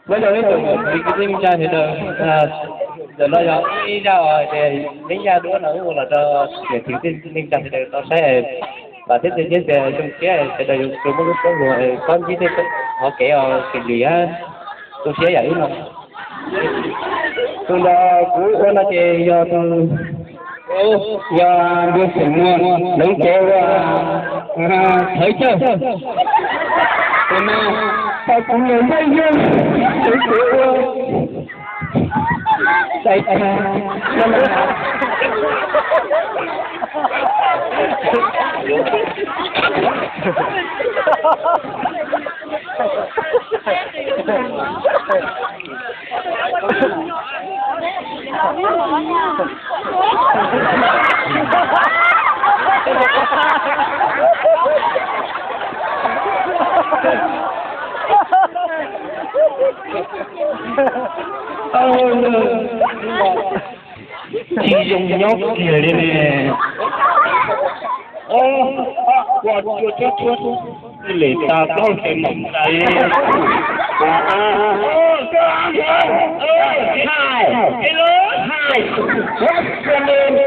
Nyob zoo ib tsoom kwv tij neej tsa sawv daws, ntawm no yog ib zaj uas tias neeb zaj duab no wb ua los rau tias kwv tij neej tsa sawv daws tau saib, vam thiab cia siab tias zoo siab sawv daws yuav muaj lub suab luag kob ntsib tej qhov kev uas xws li zoo siab yam wb no. Tus ntawd kuv ua no ces yog tus, yog npua xeem muag lawv kev ua thawv cawg. Tus no tau kuv lawv npaj yog lawv kev ua txais tag. Tsis zoo nyob kiag li ne. Ua cuag cuag cuag, lem tas plaub hau tes mom tais. Hi, hi, what's your name?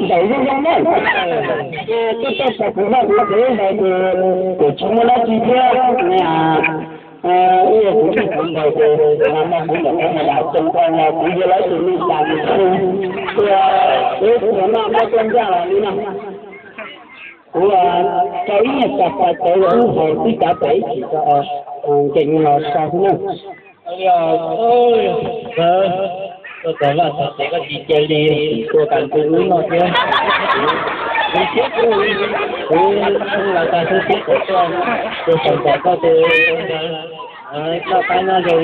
Zaum zoo zoo na, koj tau pom kuv noj kuv tsev ntawd ces kuv tsis muaj dab tsi thiab. Ib yam kuv tsis kuv ntawd ces kuv mus kuv ntawm kuv mus dam too koj no kuv yuav lawv tus neeg tas tus xu. Kuv tus no muaj tuaj ncaj los li no. Kuv rau ib nyuag xav xav tawv los wb haus tib kav pem ib chim nkees los so xwb na. Koj txog vaj txog tsev koj tsis cia li tua kas ntws wb noj thiab. Kuv siab kuv, kuv lawv tas xwb siab kuv tuaj, kuv xav ntawm koj tus, koj qab nyob zoo,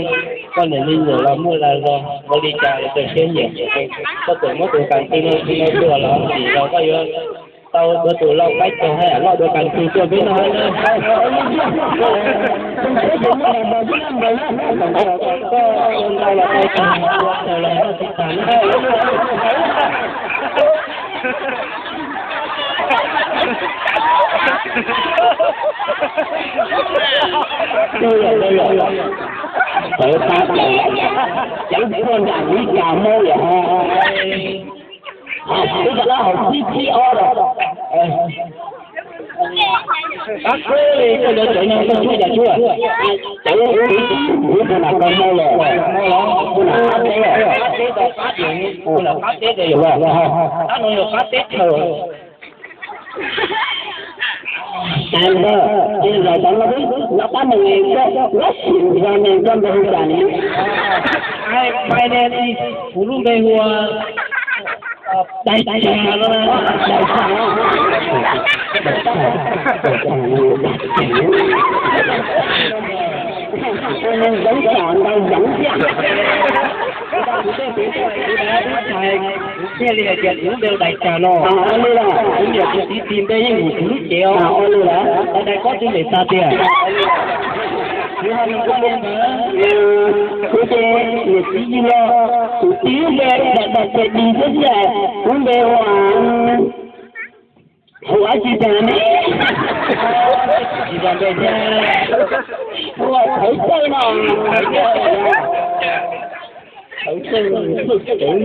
koj niam me nyuam los muaj dag zog ua li cas rau siab nyiam. Koj txawm muab tus kas ntws no tsis no tua los tsis los koj yuav tau tus lau qaib tog hais loj dua kas ntws tuaj peb noj hab na. Koj ua ntau los tau tag, ua tag los noj tsis tag na. Tawv tab tawv, ceev tshuaj nram Mis Kas Moob yom. Twb rov qab haus tib tib ob rau. Qab kub li koj yuav cawv no koj tshuab cas tshuab? Cawv kuv kuv tus nam koj muaj los, tus nam qab teb, qab teb tau qab diav, tus nam qab teb tias yog los, qab no yog qab teb chaws. Tag nrho, ces zaum tod no twb nov qab mus koj, koj sim nrog neeg koj nrog hu cas ne? Ai, pai ne, kuv lub npe hu ua Dais Tsag no, Dais Tsag no. Neeg zoov tsom ntau zoov thiab. Kuv thiaj li hais tias kuv lub npe hu Dais Tsag no. Kuv niam kuv txiv tis npe yeej hu kuv lub cev os. Dais Dais Kob Txwv Lem Tag tiag. Kuv hais nws kuv li ntawd. Kuv ces niam txiv yig los, kuv txiv lub npe Dais Dais Txais Dis xwb tiag, kuv npe hu ua, hu ua tsis tag ne. Tsis tau npe thiab. Hu ua Thawv Txawj no. Thawv Txawj, Thawj Txawj.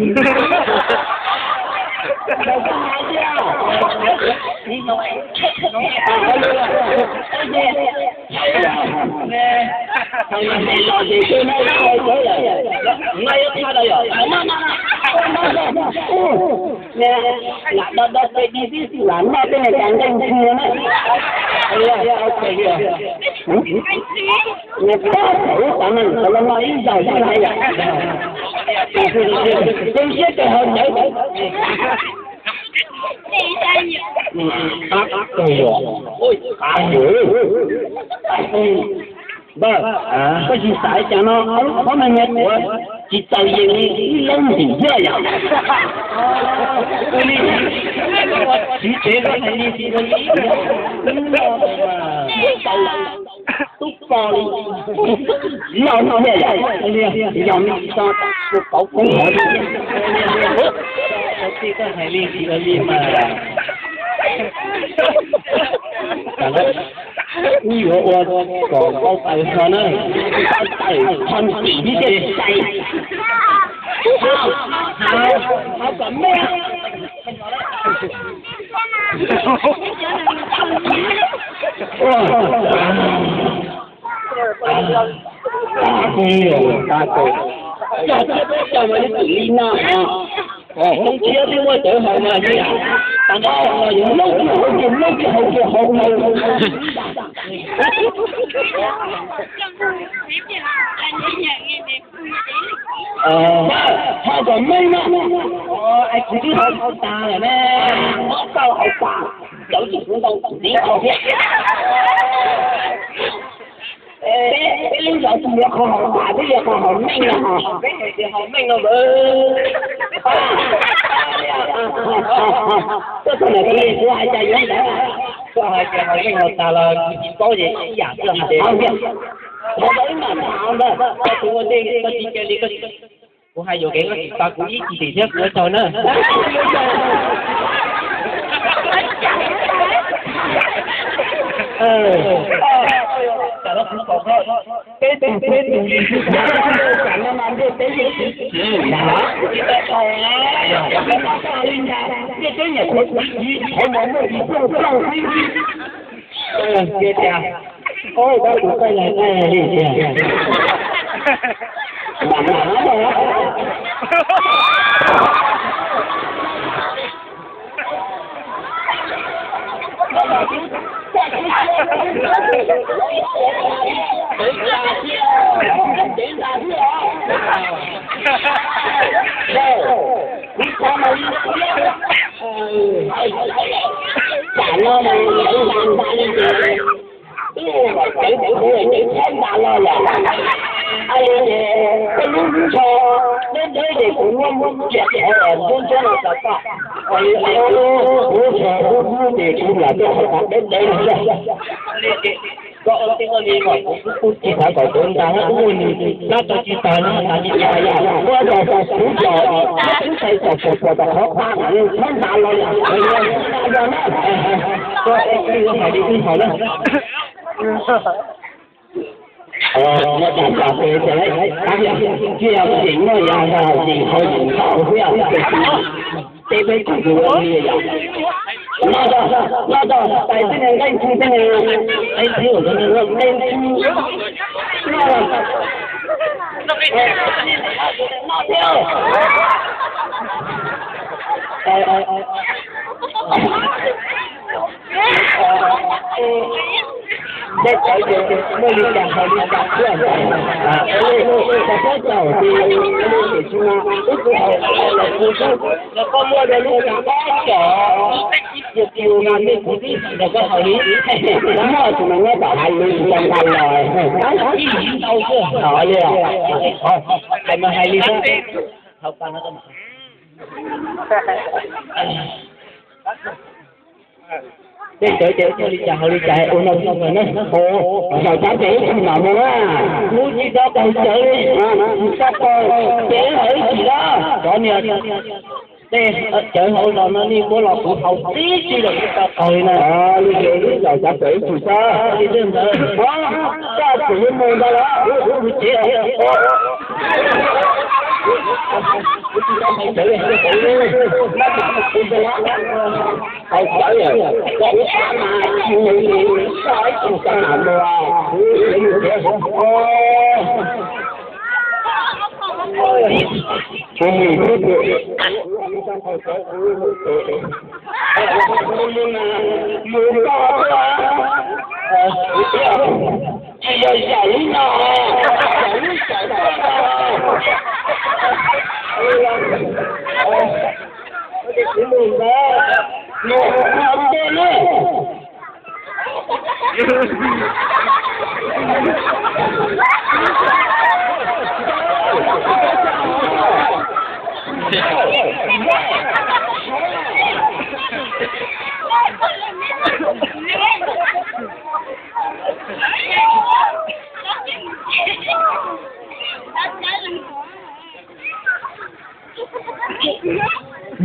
Ntawd koj hais tiag. Thaum no hais los ces koj no hais tawv lawm, no yuav tha lawm yom, no no no, lam do do pes dis xwb lam noj tej niag kas nqeeg ntxhw na. Nws pab thaum ub xav no tau los no ib zaug xwb hais yom. Zoo siab tes haus cawv. Qab kawg yom, qab yom. Npawg, koj tsis xav cas no, ob lub qhov no nyias tuav tsis txaus yees li ib lub ntim thiab yom. Ua li, txiv tsev lawv hais li tsis ua li ib yam. Ko li, no no ne, yog so tus kauv koob hov li. Tij koj hais li tsis ua li mas. Wb yuav ua kom npau taws ho na, npau taws ho tim ib ce sai. Hau, hau, hau kom meej. Cog thiab peb cog mas li twm li no. Toob tshiab twb muaj cawv haus mas li. Tag nrho no yus mloog kiag haus kiag mloog kiag haus kiag haus haus. Ho kom meej no. Ai, kuv twb haus tag lawm ne. Koj haus tag, cawv tsis kuv ntau kuv tib haus thiab. Peb, peb lub zos tsis yog qhov haus tag, peb yog qhov haus meej no. Peb hais tias haus meej no mas. Koj txog ntawm koj li kuv hais cas yuav ntawd. Koj hais tias haus meej haus tag los kuv tsis paub ces ib yam xwb. Qhov ntawd ib mam tham ntag, koj tus ua ntej koj tsis cia li koj. Kuv hais yuam kev koj tsis tau kuv ib chim tim thiab kuv ua tsaug na. Tam no kuv pom koj peb tug peb tug li, tam no mas ntiaj teb yeej tsis tsim ntag, tsis tau tau li ntag, ntiaj teb nyuam qhuav tsim tsis qhov no muaj tsis plooj plooj xwb. Tias tias, oj, koj tus koj yog koj li tiag. Mam mam no. Tam no mas cawv nta nta li ces, ib yam cawv cawv kuv cawv txhawb nta los yom. Li ces koj lub ntsho dawb dawb ces kuv muab ciam qhov ntsuab ntsuab no rau koj. Kuv ntsho dub dub ces kuv lam tuaj qhov dawb dawb no. Koj ua tij ua li mas kuv kuj tsis xav kom cawv nta na, kuj ua nws tab tau tsis tag na, tas li cas yog ua rau kuv cov, kuv txhais kom kom kom tom qhov pa mas txhawb nta los yom. Koj ua tij ua hais li wb haus na. Muaj tas tas pes tas, tab yog tsis yog tseem muaj yam yog tseem haus yus ntau xwb, tes peb kuj ua li yom. Noj tau, noj tau, tais xwb ne, nqaij ntxhw xwb ne, nqaij ntxhw, nqaij ntxhw. Noj, noj thiab. Tej cawv ces muaj li cas haus li cas xwb. Ua li, xav txog cawv ces ua li ces tsis mas wb kuj haus los kuv xwb, los koj muaj rau lub kas ob cov ib puas kius mas nej kuv tib los koj haus li. Muaj tus mas nyob tom hav lwm tsis tau nqa los, ib ntau xwb. Ua li, hais mas hais li xwb. Tej cawv ces muaj li cas haus li cas ua no xwb na. Haus tag ces ib chim mam mus na. Kuv tsis tau taug cawv li, tsis tau taug ces haus ib chim na. Cov niag tej cawv hauv zos no nej muab los kuv haus tib si los kuv tau taug li na. Li ces wb zaum tsav tawm ib chim xwb. Li ntawd, koj tseem yuav mus ntag los? Kuv tsis tau taug cawv li, kuv tsis tau taug cawv li. Tau cawv, koj ua mas tsis mus li, koj ib tug koj mam mus, kuv yuav mus tsev. Kuv mus xwb, kuv mus tsev. Mus koj, tsis yog zaum li no, zaum li zaum no. Kuv mus ntawd, mus koj tuaj na.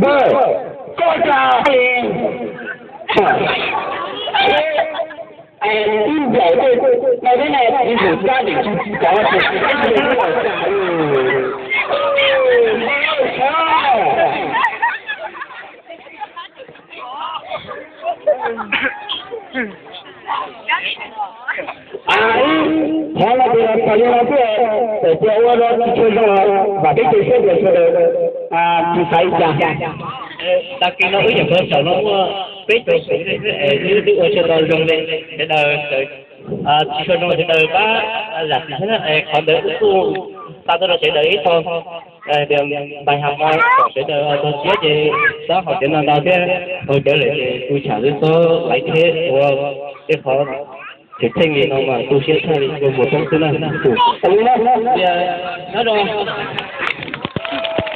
Koj cas li? Tib nplaim tej no thiab na, ib tus kab dim tsis tsis cov tus ib tus ua cas li. Qhov no tias thaum yog no xwb, txawm tias ua rau tsis tshua zoo los vam thiab cia siab tias sawv daws tsis xav li cas. Tag kis no wb nyuam qhuav xyaum no muaj peb caug xwm es wb twb ua tsis tau zoo li, sawv daws tsis tshua zoo sawv daws pab zam txim thiab na. Qhov ntawd wb kuj xa tuaj rau sawv daws ib qho tias npais has mo kom sawv daws tau siab ces txhob haus cawv no ntau thiab, haus cawv lawm ces tu tshav xwb txhob laiv thiab ua tej qhov tseem tsheej li no mas tu siab tshaj li ua mus txoob xwb na. Nyob zoo.